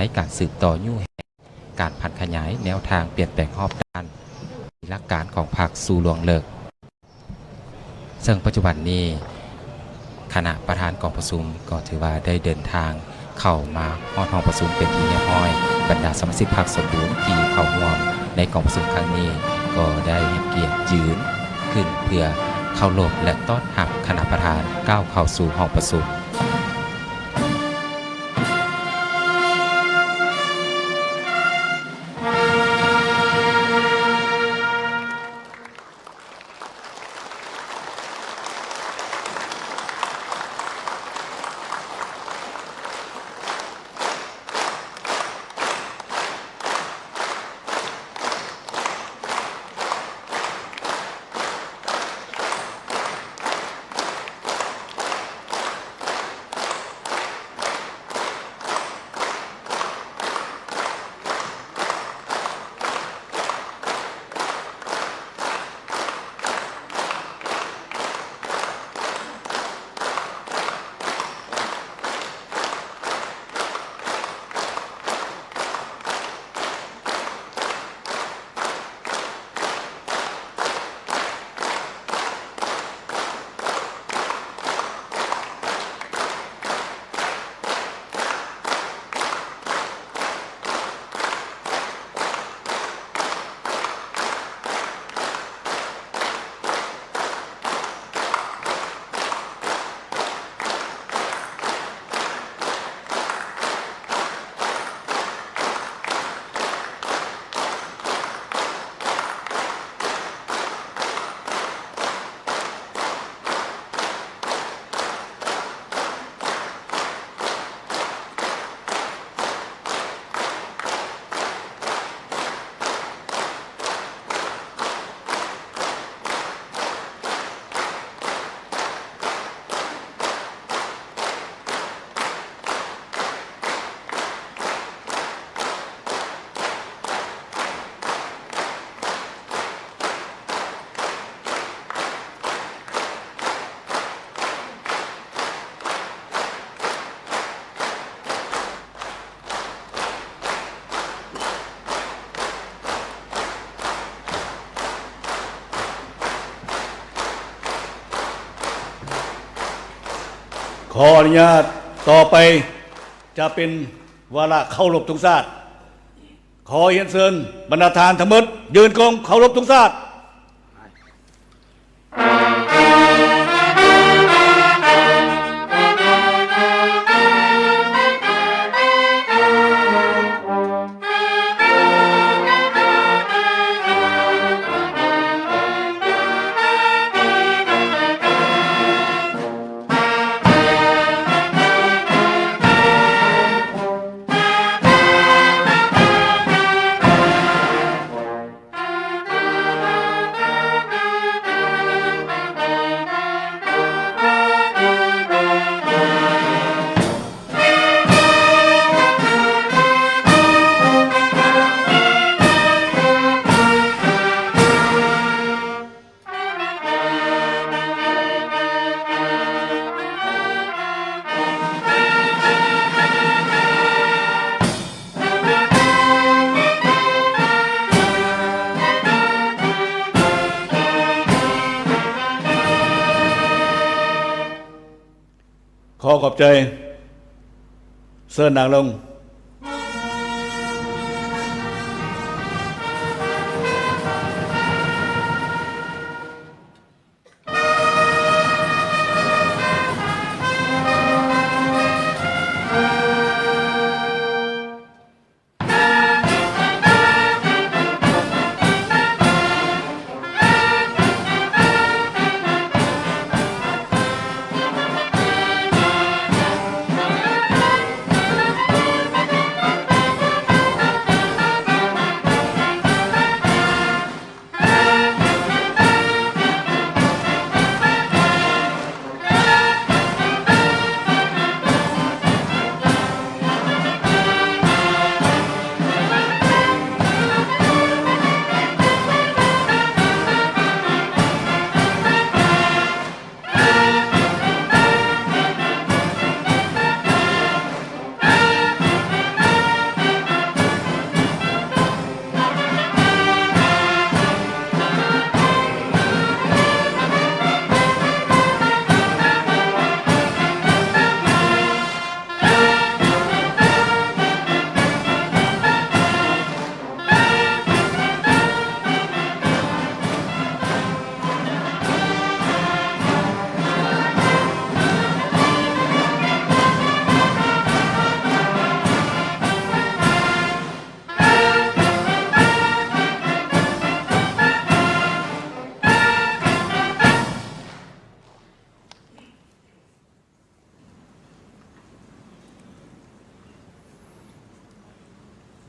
ນການສືບຕໍ່ຍູ້ແຮງການຜັນຂະຫຍາຍແນວທາງປ່ຽນແປງຮອບດ້ານ ຫຼັກການຂອງພັກສູ່ລວງເລິກ. ເຊິ່ງປັດຈຸບັນນີ້ ຄະນະປະທານກອງປະຊຸມກໍຖືວ່າໄດ້ເດີນທາງເຂົ້າມາຮອດຫ້ອງປະຊຸມເປັນທີ່ຮຽບຮ້ອຍ. ບັນດາສະມາຊິກພັກສົມບູນທີ່ເຂົ້າຮ່ວມໃນກອງປະຊຸມຄັ້ງນີ້ ກໍໄດ້ໃຫ້ກຽດຢືນຂຶ້ນເພື່ອເຄົາລົບ ແລະ ຕ້ອນຮັບຄະນະປະທານກ້າວເຂົ້າສູ່ຫ້ອງປະຊຸມ. ຂໍອະນຸຍາດ ຕໍ່ໄປຈະເປັນວາລະເຄົາລົບທຸງຊາດ. ຂໍຮຽນເຊີນບັນດາທ່ານທັງໝົດ ຢືນກົງເຄົາລົບທຸງຊາດ. ຂໍຂອບໃຈ. ເຊີນນັ່ງລົງ.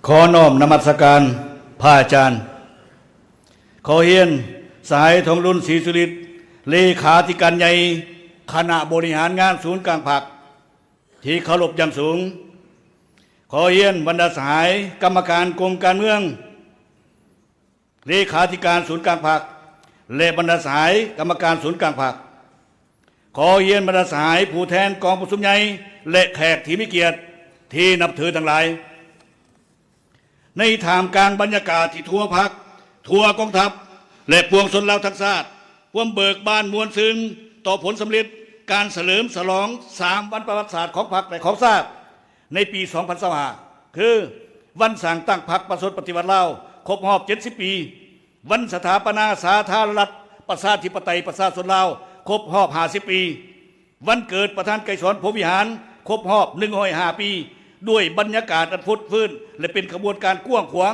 ຂໍນ້ອມນະມັດສະການພະອາຈານ. ຂໍຮຽນສະຫາຍ ທອງລຸນ ສີສຸລິດ, ເລຂາທິການໃຫຍ່ຄະນະບໍລິຫານງານສູນກາງພັກ ທີ່ເຄົາລົບຢ່າງສູງ. ຂໍຮຽນບັນດາສະຫາຍກຳມະການກົມການເມືອງ, ເລຂາທິການສູນກາງພັກ ແລະ ບັນດາສະຫາຍກຳມະການສູນກາງພັກ. ຂໍຮຽນບັນດາສະຫາຍຜູ້ແທນກອງປະຊຸມໃຫຍ່ ແລະ ແຂກທີ່ມີກຽດທີ່ນັບຖືທັງຫຼາຍ. ໃນທ່າມກາງບັນຍາກາດທີ່ທົ່ວພັກ, ທົ່ວກອງທັບ ແລະ ປວງຊົນລາວທັງຊາດ ຄວາມເບີກບານມ່ວນຊື່ນຕໍ່ຜົນສຳເລັດການສະເຫຼີມສະຫຼອງສາມວັນປະຫວັດສາດຂອງພັກ ແລະ ຂອງຊາດໃນປີສອງພັນຊາວຫ້າ ຄື ວັນສ້າງຕັ້ງພັກປະຊາຊົນປະຕິວັດລາວຄົບຮອບເຈັດສິບປີ, ວັນສະຖາປະນາສາທາລະນະລັດ ປະຊາທິປະໄຕ ປະຊາຊົນລາວຄົບຮອບຫ້າສິບປີ, ວັນເກີດປະທານໄກສອນ ພົມວິຫານ ຄົບຮອບໜຶ່ງຮ້ອຍຫ້າປີ ດ້ວຍບັນຍາກາດອັນຟົດຟື້ນ ແລະ ເປັນຂະບວນການກວ້າງຂວາງ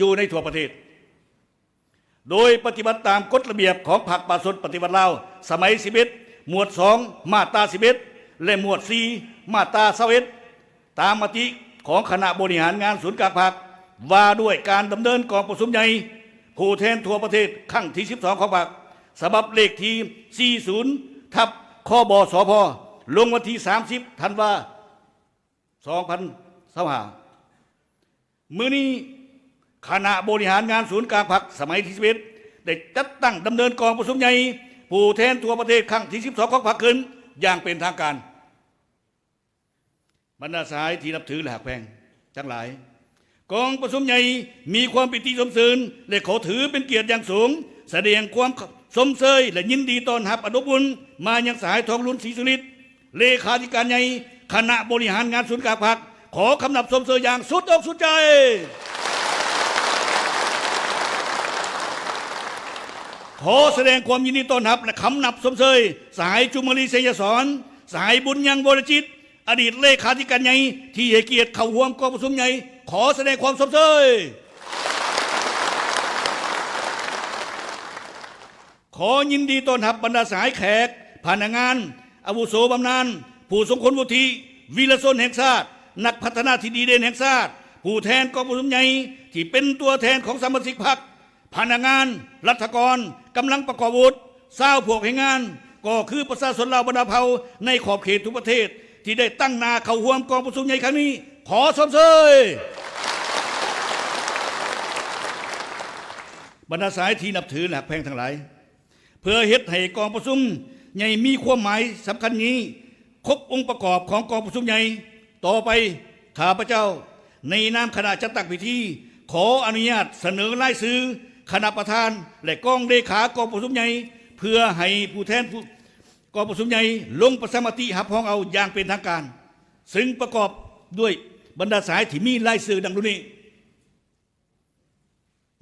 ຢູ່ໃນທົ່ວປະເທດ, ໂດຍປະຕິບັດຕາມກົດລະບຽບຂອງພັກປະຊາຊົນປະຕິວັດລາວ ສະໄໝສິບເອັດ ໝວດສອງ ມາດຕາສິບເອັດ ແລະ ໝວດສີ່ ມາດຕາຊາວເອັດ ຕາມມະຕິຂອງຄະນະບໍລິຫານງານສູນກາງພັກ ວ່າດ້ວຍການດຳເນີນກອງປະຊຸມໃຫຍ່ຜູ້ແທນທົ່ວປະເທດຄັ້ງທີສິບສອງຂອງພັກ ສະບັບເລກທີສີ່ສິບ ທັບ ຄບສພ ລົງວັນທີສາມສິບ ທັນວາ ສອງພັນຊາວຫ້າ. ມື້ນີ້ ຄະນະບໍລິຫານງານສູນກາງພັກສະໄໝທີສິບເອັດ ໄດ້ຈັດຕັ້ງດຳເນີນກອງປະຊຸມໃຫຍ່ຜູ້ແທນທົ່ວປະເທດຄັ້ງທີສິບສອງຂອງພັກຂຶ້ນຢ່າງເປັນທາງການ. ບັນດາສະຫາຍທີ່ນັບຖື ແລະ ຮັກແພງທັງຫຼາຍ, ກອງປະຊຸມໃຫຍ່ມີຄວາມປີຕິຊົມຊື່ນ ແລະ ຂໍຖືເປັນກຽດຢ່າງສູງ ສະແດງຄວາມຊົມເຊີຍ ແລະ ຍິນດີຕ້ອນຮັບອັນອົບອຸ່ນມາຍັງສະຫາຍ ທອງລຸນ ສີສຸລິດ, ເລຂາທິການໃຫຍ່ຄະນະບໍລິຫານງານສູນກາງພັກ, ຂໍຄຳນັບຊົມເຊີຍຢ່າງສຸດອົກສຸດໃຈ. ຂໍສະແດງຄວາມຍິນດີຕ້ອນຮັບ ແລະ ຄຳນັບຊົມເຊີຍ ສະຫາຍ ຈຸມມະລີ ໄຊຍະສອນ, ສະຫາຍ ບຸນຍັງ ວໍລະຈິດ, ອະດີດເລຂາທິການໃຫຍ່ທີ່ໃຫ້ກຽດເຂົ້າຮ່ວມກອງປະຊຸມໃຫຍ່, ຂໍສະແດງຄວາມຊົມເຊີຍ. ຂໍຍິນດີຕ້ອນຮັບບັນດາສະຫາຍແຂກ, ພະນັກງານອາວຸໂສບຳນານ, ຜູ້ຊົງຄຸນວຸດທິ, ວິລະຊົນແຫ່ງຊາດ, ນັກພັດທະນາທີ່ດີເດັ່ນແຫ່ງຊາດ, ຜູ້ແທນກອງປະຊຸມໃຫຍ່ທີ່ເປັນຕົວແທນຂອງສະມາຊິກພັກ, ພະນັກງານ, ລັດຖະກອນ, ກຳລັງປະກອບອາວຸດ, ຊາວພວກແຮງງານ, ກໍຄືປະຊາຊົນລາວບັນດາເຜົ່າໃນຂອບເຂດທຸກປະເທດ ທີ່ໄດ້ຕັ້ງໜ້າເຂົ້າຮ່ວມກອງປະຊຸມໃຫຍ່ຄັ້ງນີ້, ຂໍຊົມເຊີຍ. ບັນດາສະຫາຍທີ່ນັບຖື ແລະ ຮັກແພງທັງຫຼາຍ, ເພື່ອເຮັດໃຫ້ກອງປະຊຸມໃຫຍ່ມີຄວາມໝາຍສຳຄັນນີ້ ຄົບອົງປະກອບຂອງກອງປະຊຸມໃຫຍ່. ຕໍ່ໄປ ຂ້າພະເຈົ້າ ໃນນາມຄະນະຈັດຕັ້ງພິທີ ຂໍອະນຸຍາດສະເໜີລາຍຊື່ຄະນະປະທານ ແລະ ກອງເລຂາກອງປະຊຸມໃຫຍ່ ເພື່ອໃຫ້ຜູ້ແທນຜູ້ ກອງປະຊຸມໃຫຍ່ລົງປະຊາມະຕິຮັບຮອງເອົາຢ່າງເປັນທາງການ, ຊຶ່ງປະກອບດ້ວຍບັນດາສະຫາຍທີ່ມີລາຍຊື່ດັ່ງໂດຍນີ້.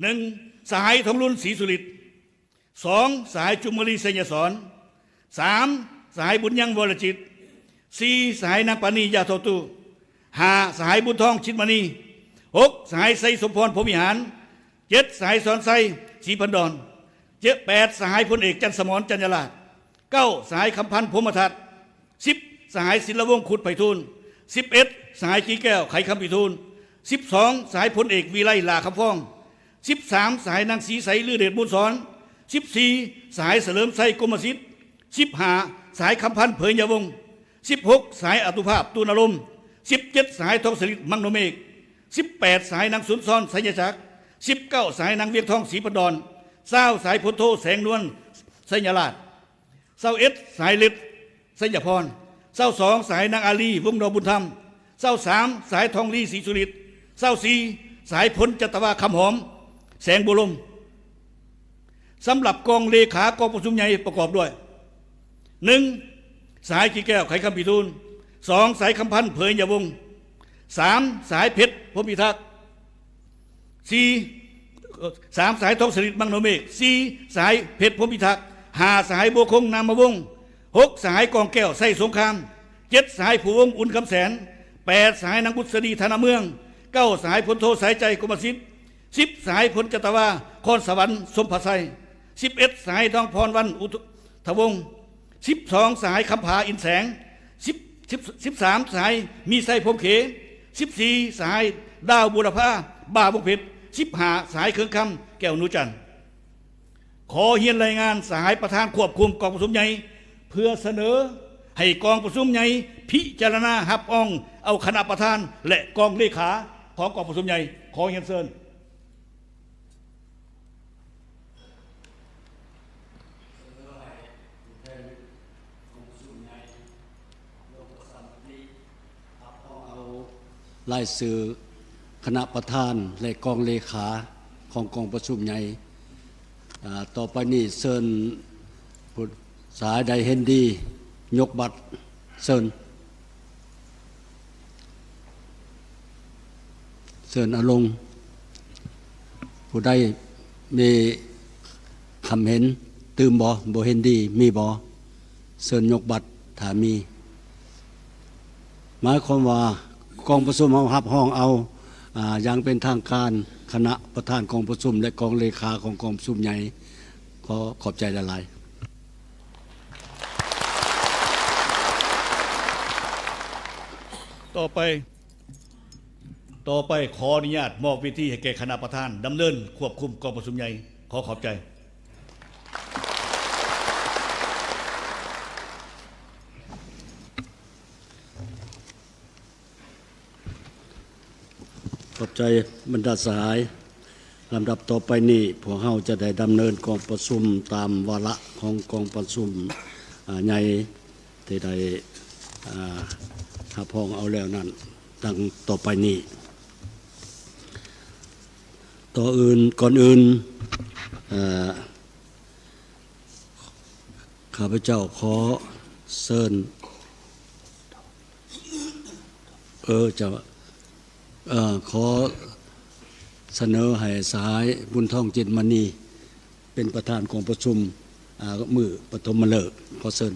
ໜຶ່ງ ສະຫາຍ ທອງລຸນ ສີສຸລິດ. ສອງ ສະຫາຍ ຈຸມມະລີ ໄຊຍະສອນ. ສາມ ສະຫາຍ ບຸນຍັງ ວໍລະຈິດ. ສີ່ ສະຫາຍ ນາງ ປານີ ຢາທໍ່ຕູ້. ຫ້າ ສະຫາຍ ບຸນທອງ ຈິດມະນີ. ຫົກ ສະຫາຍ ໄຊສົມພອນ ພົມວິຫານ. ເຈັດ ສະຫາຍ ສອນໄຊ ສີພັນດອນ. ເຈັດ ແປດ ສະຫາຍ ພົນເອກ ຈັນສະໝອນ ຈັນຍາລາດ. ເກົ້າ ສະຫາຍ ຄຳພັນ ພົມມະທັດ. ສິບ ສະຫາຍ ສິນລະວົງ ຄຸດໄພທູນ. ສິບເອັດ ສະຫາຍ ກີແກ້ວ ໄຂຄຳພິທູນ. ສິບສອງ ສະຫາຍ ພົນເອກ ວິໄລ ຫຼ້າຄຳຟອງ. ສິບສາມ ສະຫາຍ ນາງ ສີໃສ ລືເດດ ມູນສອນ. ສິບສີ່ ສະຫາຍ ສະເຫຼີມໄຊ ກົມມະສິດ. ສິບຫ້າ ສະຫາຍ ຄຳພັນ ເຜີຍຍາວົງ. ສິບຫົກ ສະຫາຍ ອາຕຸພາບ ຕຸນອາລົມ. ສິບເຈັດ ສະຫາຍ ທອງສະລິດ ມັງໂນເມກ. ສິບແປດ ສະຫາຍ ນາງ ສຸນຊອນ ໄຊຍະຈັກ. ສິບເກົ້າ ສະຫາຍ ນາງ ວຽງທອງ ສີພັນດອນ. ຊາວ ສະຫາຍ ພົນໂທ ແສງນວນ ໄຊຍະລາດ. ຊາວເອັດ ສະຫາຍ ເລັດ ໄຊຍະພອນ. ຊາວສອງ ສະຫາຍ ນາງ ອາລີ ວົງດອກບຸນທຳ. ຊາວສາມ ສະຫາຍ ທອງລີ ສີສຸລິດ. ຊາວສີ່ ສະຫາຍ ພົນຈັດຕະວາ ຄຳຫອມ ແສງບົວລົມ. ສຳລັບກອງເລຂາກອງປະຊຸມໃຫຍ່ປະກອບດ້ວຍ ໜຶ່ງ ສະຫາຍ ກີແກ້ວ ໄຂຄຳພິທູນ. ສອງ ສະຫາຍ ຄຳພັນ ເຜີຍຍາວົງ. ສາມ ສະຫາຍ ເພັດ ພົມພິທັກ. ສີ່ ສາມ ສະຫາຍ ທອງສະລິດ ມັງໂນເມກ. ສີ່ ສະຫາຍ ເພັດ ພົມພິທັກ. ຫ້າ ສະຫາຍ ບົວຄົງ ນາມມະວົງ. ຫົກ ສະຫາຍ ກອງແກ້ວ ໄຊສົງຄາມ. ເຈັດ ສະຫາຍ ພູວົງ ອຸ່ນຄຳແສນ. ແປດ ສະຫາຍ ນາງ ບຸດສະດີ ທະນະເມືອງ. ເກົ້າ ສະຫາຍ ພົນໂທ ສາຍໃຈ ກົມມະສິດ. ສິບ ສະຫາຍ ພົນຈັດຕະວາ ຄອນສະຫວັນ ສົມພະໄຊ. ສິບເອັດ ສະຫາຍ ທອງພອນວັນ ອຸທະວົງ. ສິບສອງ ສະຫາຍ ຄຳຜາ ອິນແສງ. ສິບ ສິບ ສິບສາມ ສະຫາຍ ມີໄຊ ພົມເຂ. ສິບສີ່ ສະຫາຍ ດາວ ບູລະພາ ບາວົງເພັດ, ສິບຫ້າ ສະຫາຍ ເຄື່ອງຄຳ ແກ້ວໜູຈັນ. ຂໍຮຽນລາຍງານສະຫາຍປະທານຄວບຄຸມກອງປະຊຸມໃຫຍ່ ເພື່ອສະເໜີໃຫ້ກອງປະຊຸມໃຫຍ່ພິຈາລະນາຮັບຮອງເອົາຄະນະປະທານ ແລະ ກອງເລຂາຂອງກອງປະຊຸມໃຫຍ່. ຂໍຮຽນເຊີນ. ລາຍຊື່ຄະນະປະທານ ແລະ ກອງເລຂາຂອງກອງປະຊຸມໃຫຍ່. ອາ, ຕໍ່ໄປນີ້ເຊີນຜູ້ສະຫາຍໃດເຫັນດີຍົກບັດ. ເຊີນ. ເຊີນເອົາລົງ. ຜູ້ໃດມີຄຳເຫັນຕື່ມບໍ່? ບໍ່ເຫັນດີມີບໍ່? ເຊີນຍົກບັດຖ້າມີ. ໝາຍຄວາມວ່າກອງປະຊຸມເຮົາຮັບຮອງເອົາ, ອາ, ຢ່າງເປັນທາງການຄະນະປະທານກອງປະຊຸມ ແລະ ກອງເລຂາຂອງກອງປະຊຸມໃຫຍ່. ຂໍຂອບໃຈຫຼາຍໆ. ຕໍ່ໄປ, ຕໍ່ໄປຂໍອະນຸຍາດມອບເວທີໃຫ້ແກ່ຄະນະປະທານດຳເນີນຄວບຄຸມກອງປະຊຸມໃຫຍ່. ຂໍຂອບໃຈ. ຂອບໃຈບັນດາສະຫາຍ. ລຳດັບຕໍ່ໄປນີ້ ພວກເຮົາຈະໄດ້ດຳເນີນກອງປະຊຸມຕາມວາລະຂອງກອງປະຊຸມ, ອາ, ໃຫຍ່ທີ່ໄດ້, ອາ, ຮັບຮອງເອົາແລ້ວນັ້ນ ດັ່ງຕໍ່ໄປນີ້. ຕໍ່ອື່ນ, ກ່ອນອື່ນ, ອາ, ຂ້າພະເຈົ້າຂໍເຊີນ, ເອີ ເຈົ້າ, ເອີ ຂໍສະເໜີໃຫ້ສະຫາຍ ບຸນທອງ ຈິດມະນີ ເປັນປະທານກອງປະຊຸມ, ອາ, ມື້ປະຖົມມະເລີກ. ຂໍເຊີນ.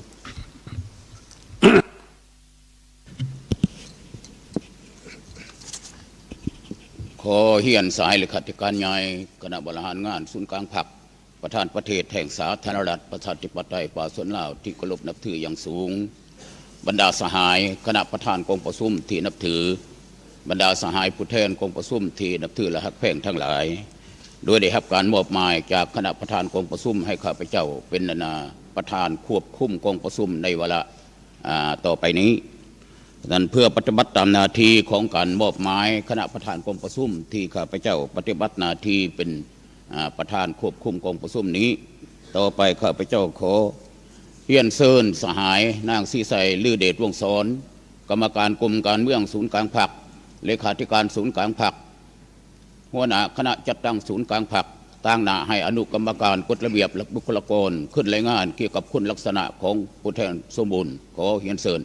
ຂໍຮຽນສະຫາຍເລຂາທິການໃຫຍ່ຄະນະບໍລິຫານງານສູນກາງພັກ, ປະທານປະເທດແຫ່ງສາທາລະນະລັດ ປະຊາທິປະໄຕ ປະຊາຊົນລາວ ທີ່ເຄົາລົບນັບຖືຢ່າງສູງ, ບັນດາສະຫາຍຄະນະປະທານກອງປະຊຸມທີ່ນັບຖື, ບັນດາສະຫາຍຜູ້ແທນກອງປະຊຸມທີ່ນັບຖື ແລະ ຮັກແພງທັງຫຼາຍ, ໂດຍໄດ້ຮັບການມອບໝາຍຈາກຄະນະປະທານກອງປະຊຸມໃຫ້ຂ້າພະເຈົ້າເປັນອະນາປະທານຄວບຄຸມກອງປະຊຸມໃນວາລະ ອາ, ຕໍ່ໄປນີ້. ສະນັ້ນ ເພື່ອປະຕິບັດຕາມໜ້າທີ່ຂອງການມອບໝາຍຄະນະປະທານກອງປະຊຸມທີ່ຂ້າພະເຈົ້າປະຕິບັດໜ້າທີ່ເປັນ, ອາ, ປະທານຄວບຄຸມກອງປະຊຸມນີ້, ຕໍ່ໄປຂ້າພະເຈົ້າຂໍຮຽນເຊີນສະຫາຍ ນາງ ສີໄຊ ລືເດດວົງສອນ, ກຳມະການກົມການເມືອງສູນກາງພັກ, ເລຂາທິການສູນກາງພັກ, ຫົວໜ້າຄະນະຈັດຕັ້ງສູນກາງພັກ, ຕາງໜ້າໃຫ້ອະນຸກຳມະການກົດລະບຽບ ແລະ ບຸກຄະລາກອນຂຶ້ນລາຍງານກ່ຽວກັບຄຸນລັກສະນະຂອງຜູ້ແທນສົມບູນ. ຂໍຮຽນເຊີນ.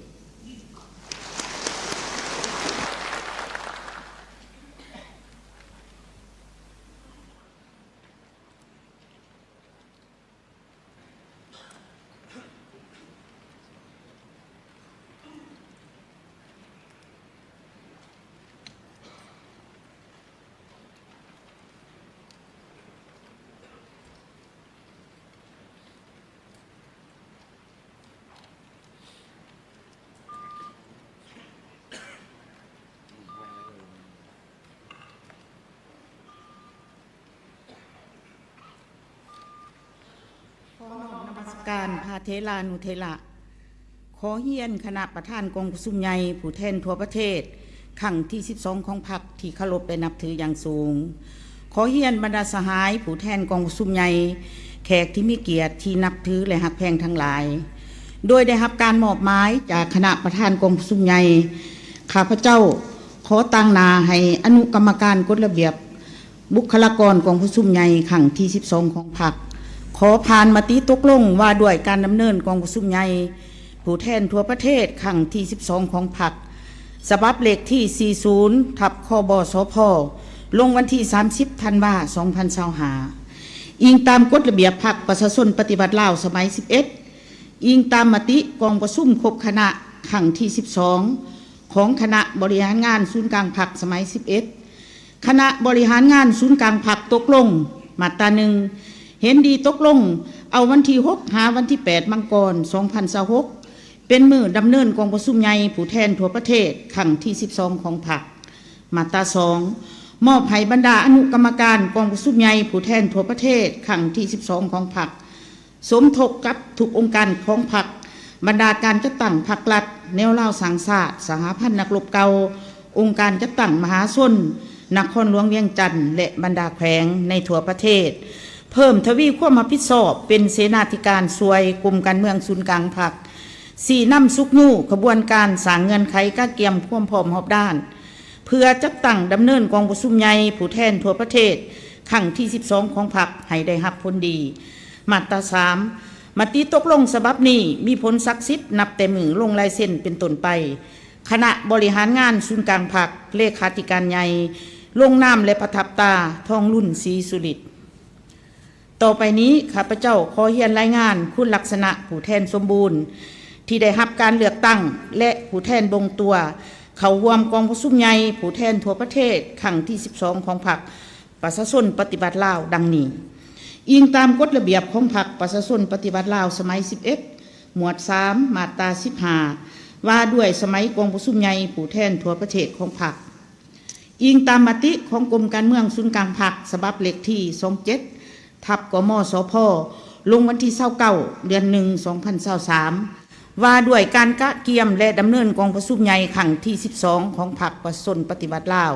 ຂໍນ້ອມນະມັດສະການພະເຖລານຸເຖລະ. ຂໍຮຽນຄະນະປະທານກອງປະຊຸມໃຫຍ່ຜູ້ແທນທົ່ວປະເທດ ຄັ້ງທີສິບສອງຂອງພັກທີ່ເຄົາລົບ ແລະ ນັບຖືຢ່າງສູງ. ຂໍຮຽນບັນດາສະຫາຍຜູ້ແທນກອງປະຊຸມໃຫຍ່, ແຂກທີ່ມີກຽດທີ່ນັບຖື ແລະ ຮັກແພງທັງຫຼາຍ, ໂດຍໄດ້ຮັບການມອບໝາຍຈາກຄະນະປະທານກອງປະຊຸມໃຫຍ່, ຂ້າພະເຈົ້າຂໍຕາງໜ້າໃຫ້ອະນຸກຳມະການກົດລະບຽບ ບຸກຄະລາກອນກອງປະຊຸມໃຫຍ່ຄັ້ງທີສິບສອງຂອງພັກ ຂໍຜ່ານມະຕິຕົກລົງວ່າດ້ວຍການດຳເນີນກອງປະຊຸມໃຫຍ່ຜູ້ແທນທົ່ວປະເທດຄັ້ງທີສິບສອງຂອງພັກ ສະບັບເລກທີສີ່ສິບ ທັບ ຄບສພ ລົງວັນທີສາມສິບ ທັນວາ ສອງພັນຊາວຫ້າ ອີງຕາມກົດລະບຽບພັກປະຊາຊົນປະຕິວັດລາວສະໄໝສິບເອັດ, ອີງຕາມມະຕິກອງປະຊຸມຄົບຄະນະຄັ້ງທີສິບສອງ ຂອງຄະນະບໍລິຫານງານສູນກາງພັກສະໄໝສິບເອັດ. ຄະນະບໍລິຫານງານສູນກາງພັກຕົກລົງ ມາດຕາໜຶ່ງ ເຫັນດີຕົກລົງເອົາວັນທີຫົກ ຫາວັນທີແປດ ມັງກອນ ສອງພັນຊາວຫົກ ເປັນມື້ດຳເນີນກອງປະຊຸມໃຫຍ່ຜູ້ແທນທົ່ວປະເທດຄັ້ງທີສິບສອງຂອງພັກ. ມາດຕາສອງ ມອບໃຫ້ບັນດາອະນຸກຳມະການກອງປະຊຸມໃຫຍ່ຜູ້ແທນທົ່ວປະເທດຄັ້ງທີສິບສອງຂອງພັກ ສົມທົບກັບທຸກອົງການຂອງພັກ, ບັນດາການຈັດຕັ້ງພັກລັດ, ແນວລາວສ້າງຊາດ, ສະຫະພັນນັກລົບເກົ່າ, ອົງການຈັດຕັ້ງມະຫາຊົນ, ນະຄອນຫຼວງວຽງຈັນ ແລະ ບັນດາແຂວງໃນທົ່ວປະເທດ ເພີ່ມທະວີຄວາມຮັບຜິດຊອບເປັນເສນາທິການຊ່ວຍກົມການເມືອງສູນກາງພັກ, ຊີ້ນຳຊຸກຍູ້ຂະບວນການສ້າງເງື່ອນໄຂກະກຽມຄວາມພ້ອມຮອບດ້ານ ເພື່ອຈັດຕັ້ງດຳເນີນກອງປະຊຸມໃຫຍ່ຜູ້ແທນທົ່ວປະເທດຄັ້ງທີສິບສອງຂອງພັກໃຫ້ໄດ້ຮັບຜົນດີ. ມາດຕາສາມ ມະຕິຕົກລົງສະບັບນີ້ມີຜົນສັກສິດນັບແຕ່ມື້ລົງລາຍເຊັນເປັນຕົ້ນໄປ. ຄະນະບໍລິຫານງານສູນກາງພັກ, ເລຂາທິການໃຫຍ່ ລົງນາມ ແລະ ປະທັບຕາ ທອງລຸນ ສີສຸລິດ. ຕໍ່ໄປນີ້ ຂ້າພະເຈົ້າຂໍຮຽນລາຍງານຄຸນລັກສະນະຜູ້ແທນສົມບູນທີ່ໄດ້ຮັບການເລືອກຕັ້ງ ແລະ ຜູ້ແທນບົ່ງຕົວເຂົ້າຮ່ວມກອງປະຊຸມໃຫຍ່ຜູ້ແທນທົ່ວປະເທດຄັ້ງທີສິບສອງຂອງພັກປະຊາຊົນປະຕິວັດລາວ ດັ່ງນີ້. ອີງຕາມກົດລະບຽບຂອງພັກປະຊາຊົນປະຕິວັດລາວສະໄໝສິບເອັດ ໝວດສາມ ມາດຕາສິບຫ້າ ວ່າດ້ວຍສະໄໝກອງປະຊຸມໃຫຍ່ຜູ້ແທນທົ່ວປະເທດຂອງພັກ. ອີງຕາມມະຕິຂອງກົມການເມືອງສູນກາງພັກ ສະບັບເລກທີສອງເຈັດ ທັບ ກມສພ ລົງວັນທີຊາວເກົ້າ ເດືອນໜຶ່ງ ສອງພັນຊາວສາມ ວ່າດ້ວຍການກະກຽມ ແລະ ດຳເນີນກອງປະຊຸມໃຫຍ່ຄັ້ງທີສິບສອງຂອງພັກປະຊາຊົນປະຕິວັດລາວ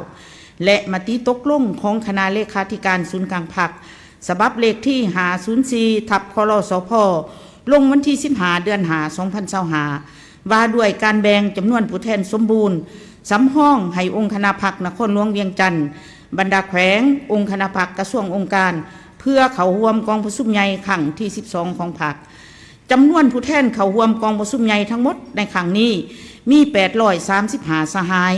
ແລະ ມະຕິຕົກລົງຂອງຄະນະເລຂາທິການສູນກາງພັກ ສະບັບເລກທີຫ້າສູນສີ່ ທັບ ຄລສພ ລົງວັນທີສິບຫ້າ ເດືອນຫ້າ ສອງພັນຊາວຫ້າ ວ່າດ້ວຍການແບ່ງຈຳນວນຜູ້ແທນສົມບູນສຳຮອງໃຫ້ອົງຄະນະພັກນະຄອນຫຼວງວຽງຈັນ, ບັນດາແຂວງ, ອົງຄະນະພັກ, ກະຊວງ, ອົງການ ເພື່ອເຂົ້າຮ່ວມກອງປະຊຸມໃຫຍ່ຄັ້ງທີສິບສອງຂອງພັກ. ຈຳນວນຜູ້ແທນເຂົ້າຮ່ວມກອງປະຊຸມໃຫຍ່ທັງໝົດໃນຄັ້ງນີ້ມີແປດຮ້ອຍສາມສິບຫ້າສະຫາຍ,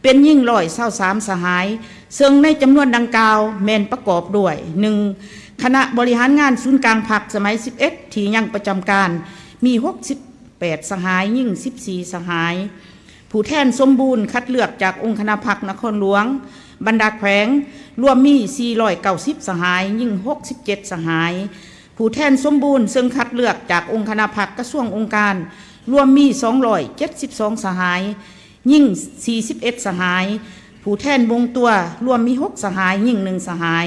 ເປັນຍິງຮ້ອຍຊາວສາມສະຫາຍ, ເຊິ່ງໃນຈຳນວນດັ່ງກ່າວແມ່ນປະກອບດ້ວຍ ໜຶ່ງ ຄະນະບໍລິຫານງານສູນກາງພັກສະໄໝສິບເອັດ ທີ່ຍັງປະຈຳການ ມີຫົກສິບແປດສະຫາຍ, ຍິງສິບສີ່ສະຫາຍ. ຜູ້ແທນສົມບູນຄັດເລືອກຈາກອົງຄະນະພັກນະຄອນຫຼວງ, ບັນດາແຂວງ ລວມມີສີ່ຮ້ອຍເກົ້າສິບສະຫາຍ, ຍິງຫົກສິບເຈັດສະຫາຍ. ຜູ້ແທນສົມບູນເຊິ່ງຄັດເລືອກຈາກອົງຄະນະພັກ, ກະຊວງ, ອົງການ ລວມມີສອງຮ້ອຍເຈັດສິບສອງສະຫາຍ, ຍິງສີ່ສິບເອັດສະຫາຍ. ຜູ້ແທນບົ່ງຕົວລວມມີຫົກສະຫາຍ, ຍິງໜຶ່ງສະຫາຍ.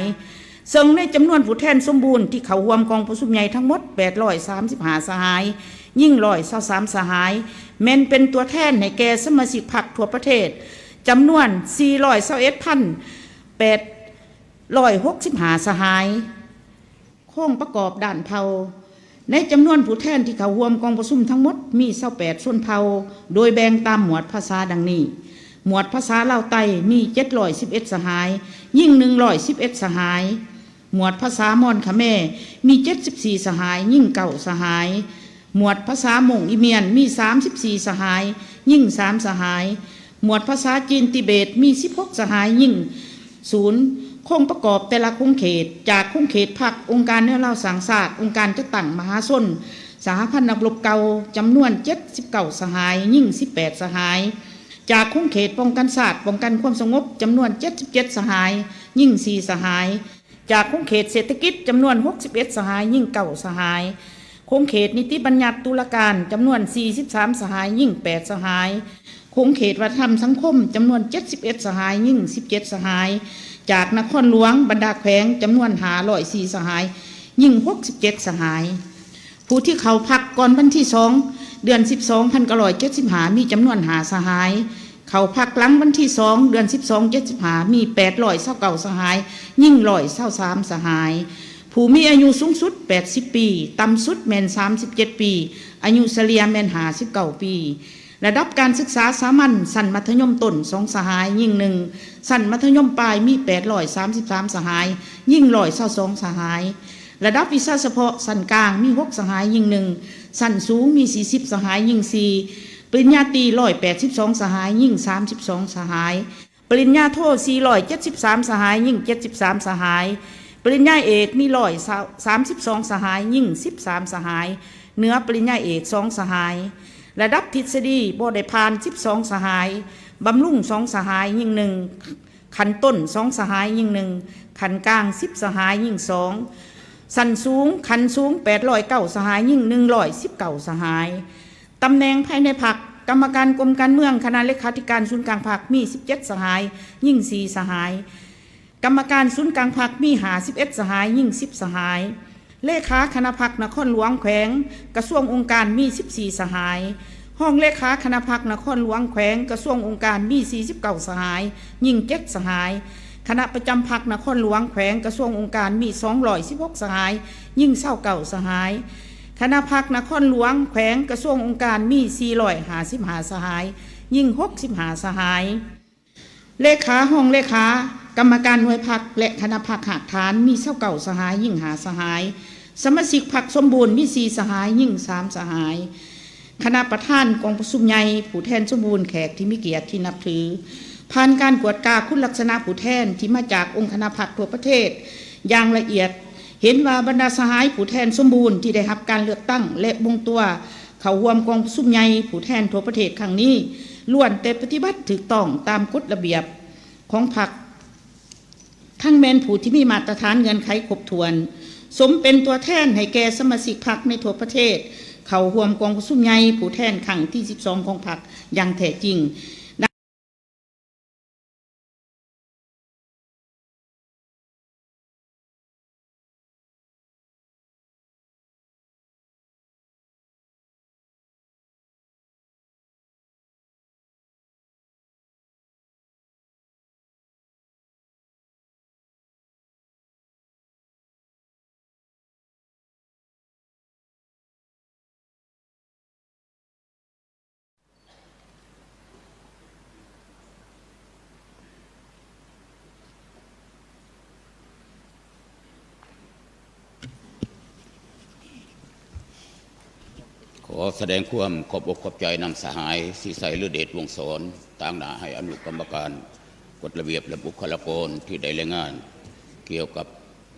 ເຊິ່ງໃນຈຳນວນຜູ້ແທນສົມບູນທີ່ເຂົ້າຮ່ວມກອງປະຊຸມໃຫຍ່ທັງໝົດແປດຮ້ອຍສາມສິບຫ້າສະຫາຍ, ຍິງຮ້ອຍຊາວສາມສະຫາຍ, ແມ່ນເປັນຕົວແທນໃຫ້ແກ່ສະມາຊິກພັກທົ່ວປະເທດ ຈຳນວນສີ່ຮ້ອຍຊາວເອັດພັນແປດຮ້ອຍຫົກສິບຫ້າສະຫາຍ. ໂຄງປະກອບດ້ານເຜົ່າ. ໃນຈຳນວນຜູ້ແທນທີ່ເຂົ້າຮ່ວມກອງປະຊຸມທັງໝົດມີຊາວແປດຊົນເຜົ່າ, ໂດຍແບ່ງຕາມໝວດພາສາດັ່ງນີ້: ໝວດພາສາລາວໃຕ້ມີເຈັດຮ້ອຍສິບເອັດສະຫາຍ, ຍິງໜຶ່ງຮ້ອຍສິບເອັດສະຫາຍ. ໝວດພາສາມອນຂະແມມີເຈັດສິບສີ່ສະຫາຍ, ຍິງເກົ້າສະຫາຍ. ໝວດພາສາມົ້ງອີມຽນມີສາມສິບສີ່ສະຫາຍ, ຍິງສາມສະຫາຍ. ໝວດພາສາຈີນຕິເບດມີສິບຫົກສະຫາຍ, ຍິງສູນ. ໂຄງປະກອບແຕ່ລະຂົງເຂດ ຈາກຂົງເຂດພັກ, ອົງການແນວລາວສ້າງຊາດ, ອົງການຈັດຕັ້ງມະຫາຊົນ, ສະຫະພັນນັກລົບເກົ່າ ຈຳນວນເຈັດສິບເກົ້າສະຫາຍ, ຍິງສິບແປດສະຫາຍ. ຈາກຂົງເຂດປ້ອງກັນຊາດ, ປ້ອງກັນຄວາມສະຫງົບ ຈຳນວນເຈັດສິບເຈັດສະຫາຍ, ຍິງສີ່ສະຫາຍ. ຈາກຂົງເຂດເສດຖະກິດ ຈຳນວນຫົກສິບເອັດສະຫາຍ, ຍິງເກົ້າສະຫາຍ. ຂົງເຂດນິຕິບັນຍັດຕຸລາການ ຈຳນວນສີ່ສິບສາມສະຫາຍ, ຍິງແປດສະຫາຍ. ຂົງເຂດວັດທະນະທຳສັງຄົມ ຈຳນວນເຈັດສິບເອັດສະຫາຍ, ຍິງສິບເຈັດສະຫາຍ. ຈາກນະຄອນຫຼວງ, ບັນດາແຂວງ ຈຳນວນຫ້າຮ້ອຍສີ່ສະຫາຍ, ຍິງຫົກສິບເຈັດສະຫາຍ. ຜູ້ທີ່ເຂົ້າພັກກ່ອນວັນທີສອງ ເດືອນສິບສອງ ພັນເກົ້າຮ້ອຍເຈັດສິບຫ້າ ມີຈຳນວນຫ້າສະຫາຍ, ເຂົ້າພັກຫຼັງວັນທີສອງ ເດືອນສິບສອງ ເຈັດສິບຫ້າ ມີແປດຮ້ອຍຊາວເກົ້າສະຫາຍ, ຍິງຮ້ອຍຊາວສາມສະຫາຍ. ຜູ້ມີອາຍຸສູງສຸດແປດສິບປີ, ຕ່ຳສຸດແມ່ນສາມສິບເຈັດປີ, ອາຍຸສະເລ່ຍແມ່ນຫ້າສິບເກົ້າປີ. ລະດັບການສຶກສາສາມັນ ຊັ້ນມັດທະຍົມຕົ້ນ ສອງສະຫາຍ, ຍິງໜຶ່ງ. ຊັ້ນມັດທະຍົມປາຍມີແປດຮ້ອຍສາມສິບສາມສະຫາຍ, ຍິງຮ້ອຍຊາວສອງສະຫາຍ. ລະດັບວິຊາສະເພາະ ຊັ້ນກາງມີຫົກສະຫາຍ, ຍິງໜຶ່ງ. ຊັ້ນສູງມີສີ່ສິບສະຫາຍ, ຍິງສີ່. ປະລິນຍາຕີຮ້ອຍແປດສິບສອງສະຫາຍ, ຍິງສາມສິບສອງສະຫາຍ. ປະລິນຍາໂທສີ່ຮ້ອຍເຈັດສິບສາມສະຫາຍ, ຍິງເຈັດສິບສາມສະຫາຍ. ປະລິນຍາເອກມີຮ້ອຍສາມສິບສອງສະຫາຍ, ຍິງສິບສາມສະຫາຍ, ເໜືອປະລິນຍາເອກສອງສະຫາຍ. ລະດັບທິດສະດີບໍ່ໄດ້ຜ່ານສິບສອງສະຫາຍ, ບຳລຸງສອງສະຫາຍ, ຍິງໜຶ່ງ. ຂັ້ນຕົ້ນສອງສະຫາຍ, ຍິງໜຶ່ງ. ຂັ້ນກາງສິບສະຫາຍ, ຍິງສອງ. ຊັ້ນສູງ, ຂັ້ນສູງແປດຮ້ອຍເກົ້າສະຫາຍ, ຍິງໜຶ່ງຮ້ອຍສິບເກົ້າສະຫາຍ. ຕຳແໜ່ງພາຍໃນພັກ ກຳມະການກົມການເມືອງ ຄະນະເລຂາທິການສູນກາງພັກ ມີສິບເຈັດສະຫາຍ, ຍິງສີ່ສະຫາຍ. ກຳມະການສູນກາງພັກ ມີຫ້າສິບເອັດສະຫາຍ, ຍິງສິບສະຫາຍ. ເລຂາຄະນະພັກນະຄອນຫຼວງແຂວງ ກະຊວງອົງການ ມີສິບສີ່ສະຫາຍ. ຮອງເລຂາຄະນະພັກນະຄອນຫຼວງແຂວງ ກະຊວງອົງການ ມີສີ່ສິບເກົ້າສະຫາຍ, ຍິງເຈັດສະຫາຍ. ຄະນະປະຈຳພັກນະຄອນຫຼວງແຂວງ ກະຊວງອົງການ ມີສອງຮ້ອຍສິບຫົກສະຫາຍ, ຍິງຊາວເກົ້າສະຫາຍ. ຄະນະພັກນະຄອນຫຼວງແຂວງ ກະຊວງອົງການ ມີສີ່ຮ້ອຍຫ້າສິບຫ້າສະຫາຍ, ຍິງຫົກສິບຫ້າສະຫາຍ. ເລຂາ, ຮອງເລຂາ, ກຳມະການໜ່ວຍພັກ ແລະ ຄະນະພັກຮາກຖານ ມີຊາວເກົ້າສະຫາຍ, ຍິງຫ້າສະຫາຍ. ສະມາຊິກພັກສົມບູນ ມີສີ່ສະຫາຍ, ຍິງສາມສະຫາຍ. ຄະນະປະທານກອງປະຊຸມໃຫຍ່ ຜູ້ແທນສົມບູນ ແຂກທີ່ມີກຽດທີ່ນັບຖື ຜ່ານການກວດກາຄຸນລັກສະນະຜູ້ແທນທີ່ມາຈາກອົງຄະນະພັກທົ່ວປະເທດຢ່າງລະອຽດ, ເຫັນວ່າບັນດາສະຫາຍຜູ້ແທນສົມບູນທີ່ໄດ້ຮັບການເລືອກຕັ້ງ ແລະ ບົ່ງຕົວ ເຂົ້າຮ່ວມກອງປະຊຸມໃຫຍ່ຜູ້ແທນທົ່ວປະເທດຄັ້ງນີ້ ລ້ວນແຕ່ປະຕິບັດຖືກຕ້ອງຕາມກົດລະບຽບຂອງພັກ, ທັງແມ່ນຜູ້ທີ່ມີມາດຕະຖານເງື່ອນໄຂຄົບຖ້ວນ, ສົມເປັນຕົວແທນໃຫ້ແກ່ສະມາຊິກພັກໃນທົ່ວປະເທດ ເຂົ້າຮ່ວມກອງປະຊຸມໃຫຍ່ຜູ້ແທນຄັ້ງທີສິບສອງຂອງພັກຢ່າງແທ້ຈິງ. ຂໍສະແດງຄວາມຂອບອົກຂອບໃຈນຳສະຫາຍ ສີໄຊ ລືເດດ ວົງສອນ ຕາງໜ້າໃຫ້ອະນຸກຳມະການກົດລະບຽບ ແລະ ບຸກຄະລາກອນທີ່ໄດ້ລາຍງານກ່ຽວກັບ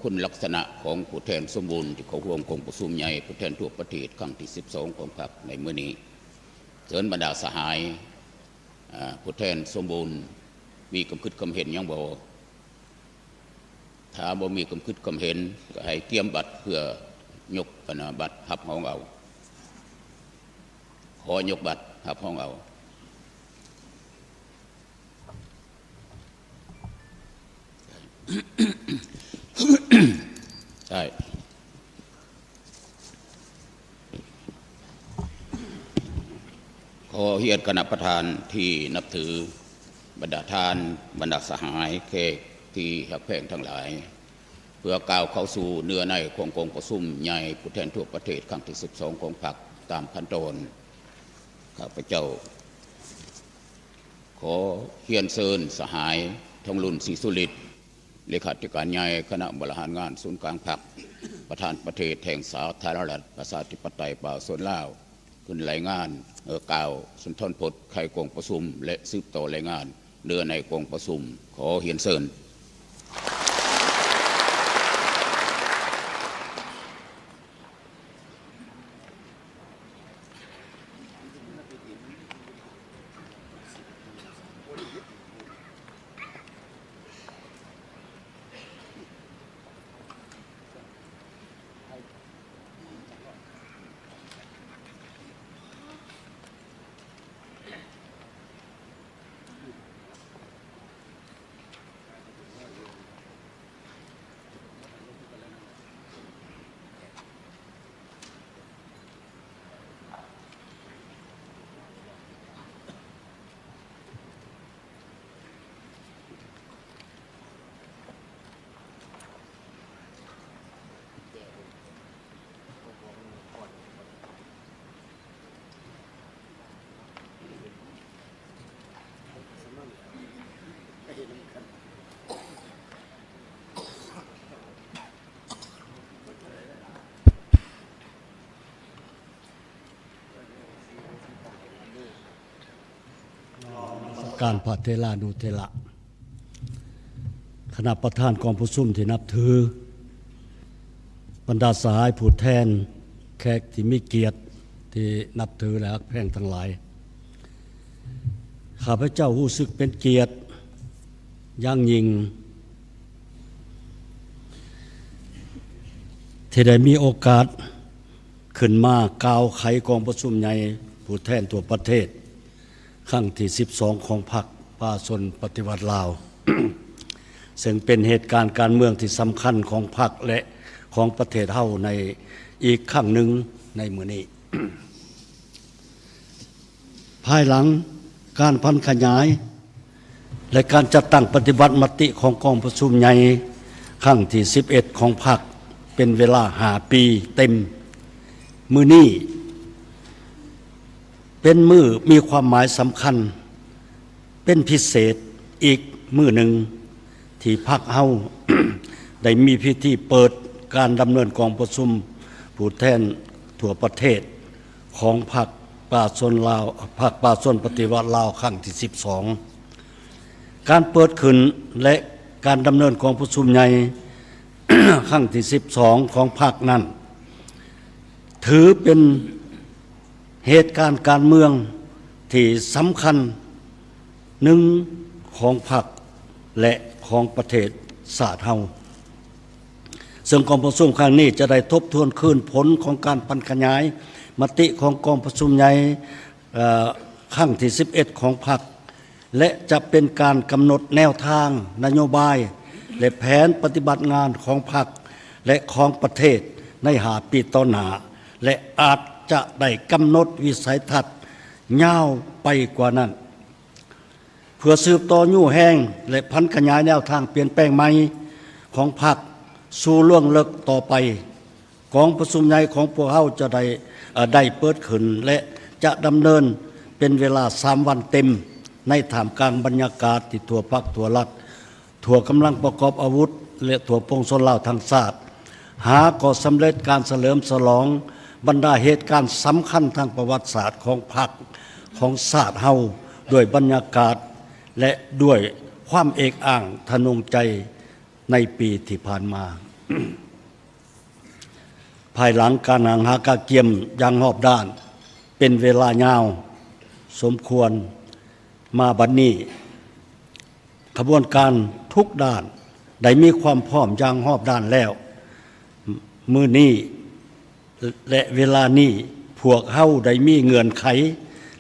ຄຸນລັກສະນະຂອງຜູ້ແທນສົມບູນທີ່ເຂົ້າຮ່ວມກອງປະຊຸມໃຫຍ່ຜູ້ແທນທົ່ວປະເທດຄັ້ງທີສິບສອງຂອງພັກໃນມື້ນີ້. ເຊີນບັນດາສະຫາຍ ອາ ຜູ້ແທນສົມບູນ ມີຄຳຄິດຄຳເຫັນຫຍັງບໍ່? ຖ້າບໍ່ມີຄຳຄິດຄຳເຫັນ ກໍໃຫ້ກຽມບັດເພື່ອຍົກ ອັນນະ ບັດຮັບຮອງເອົາ. ຂໍຍົກບັດຮັບຮອງເອົາ. ໃຊ່. ຂໍຮຽນຄະນະປະທານທີ່ນັບຖື, ບັນດາທ່ານ, ບັນດາສະຫາຍ, ແຂກທີ່ຮັກແພງທັງຫຼາຍ, ເພື່ອກ່າວເຂົ້າສູ່ເນື້ອໃນຂອງກອງປະຊຸມໃຫຍ່ຜູ້ແທນທົ່ວປະເທດຄັ້ງທີສິບສອງຂອງພັກຕາມຂັ້ນຕອນ, ຂ້າພະເຈົ້າ ຂໍຮຽນເຊີນສະຫາຍ ທອງລຸນ ສີສຸລິດ ເລຂາທິການໃຫຍ່ຄະນະບໍລິຫານງານສູນກາງພັກ, ປະທານປະເທດແຫ່ງສາທາລະນະລັດ ປະຊາທິປະໄຕ ປະຊາຊົນລາວ ຂຶ້ນລາຍງານ, ເອີ ກ່າວສຸນທອນພົດໄຂກອງປະຊຸມ ແລະ ສືບຕໍ່ລາຍງານເນື້ອໃນກອງປະຊຸມ. ຂໍຮຽນເຊີນ. ນະມັດສະການພະເຖລານຸເຖລະ, ຄະນະປະທານກອງປະຊຸມທີ່ນັບຖື, ບັນດາສະຫາຍຜູ້ແທນ, ແຂກທີ່ມີກຽດທີ່ນັບຖື ແລະ ຮັກແພງທັງຫຼາຍ. ຂ້າພະເຈົ້າຮູ້ສຶກເປັນກຽດຢ່າງຍິ່ງ ທີ່ໄດ້ມີໂອກາດ ຂຶ້ນມາກ່າວໄຂກອງປະຊຸມໃຫຍ່ຜູ້ແທນທົ່ວປະເທດ ຄັ້ງທີສິບສອງຂອງພັກປະຊາຊົນປະຕິວັດລາວ ເຊິ່ງເປັນເຫດການການເມືອງທີ່ສຳຄັນຂອງພັກ ແລະ ຂອງປະເທດເຮົາໃນອີກຄັ້ງໜຶ່ງໃນມື້ນີ້. ພາຍຫຼັງການຜັນຂະຫຍາຍ ແລະ ການຈັດຕັ້ງປະຕິບັດມະຕິຂອງກອງປະຊຸມໃຫຍ່ຄັ້ງທີສິບເອັດຂອງພັກ ເປັນເວລາຫ້າປີເຕັມ, ມື້ນີ້ເປັນມື້ມີຄວາມໝາຍສຳຄັນເປັນພິເສດອີກມື້ໜຶ່ງ ທີ່ພັກເຮົາ ໄດ້ມີພິທີເປີດການດຳເນີນກອງປະຊຸມຜູ້ແທນທົ່ວປະເທດ ຂອງພັກປະຊາຊົນລາວ ພັກປະຊາຊົນປະຕິວັດລາວຄັ້ງທີສິບສອງ. ການເປີດຂຶ້ນ ແລະ ການດຳເນີນກອງປະຊຸມໃຫຍ່ຄັ້ງທີສິບສອງຂອງພັກນັ້ນ ຖືເປັນເຫດການການເມືອງທີ່ສຳຄັນໜຶ່ງຂອງພັກ ແລະ ຂອງປະເທດຊາດເຮົາ. ເຊິ່ງກອງປະຊຸມຄັ້ງນີ້ຈະໄດ້ທົບທວນຄືນຜົນຂອງການຜັນຂະຫຍາຍມະຕິຂອງກອງປະຊຸມໃຫຍ່ ເອີ ຄັ້ງທີສິບເອັດຂອງພັກ ແລະ ຈະເປັນການກຳນົດແນວທາງນະໂຍບາຍ ແລະ ແຜນປະຕິບັດງານຂອງພັກ ແລະ ຂອງປະເທດໃນຫ້າປີຕໍ່ໜ້າ ແລະ ອາດຈະໄດ້ກຳນົດວິໄສທັດຍາວໄປກວ່ານັ້ນ. ເພື່ອສືບຕໍ່ຍູ້ແຮງ ແລະ ຜັນຂະຫຍາຍແນວທາງປ່ຽນແປງໃໝ່ຂອງພັກສູ່ລວງເລິກຕໍ່ໄປ, ກອງປະຊຸມໃຫຍ່ຂອງພວກເຮົາຈະໄດ້ ເອີ ໄດ້ເປີດຂຶ້ນ ແລະ ຈະດຳເນີນເປັນເວລາສາມວັນເຕັມ ໃນທ່າມກາງບັນຍາກາດທີ່ທົ່ວພັກທົ່ວລັດ ທົ່ວກຳລັງປະກອບອາວຸດ ແລະ ທົ່ວປວງຊົນລາວທັງຊາດ ຫາກໍສຳເລັດການສະເຫຼີມສະຫຼອງບັນດາເຫດການສຳຄັນທາງປະຫວັດສາດຂອງພັກ ຂອງຊາດເຮົາ ດ້ວຍບັນຍາກາດ ແລະ ດ້ວຍຄວາມເອກອ້າງທະນົງໃຈໃນປີທີ່ຜ່ານມາ. ພາຍຫຼັງການຫາກະກຽມຢ່າງຮອບດ້ານເປັນເວລາຍາວສົມຄວນມາບັດນີ້, ຂະບວນການທຸກດ້ານໄດ້ມີຄວາມພ້ອມຢ່າງຮອບດ້ານແລ້ວ. ມື້ນີ້ ແລະ ເວລານີ້ ພວກເຮົາໄດ້ມີເງື່ອນໄຂ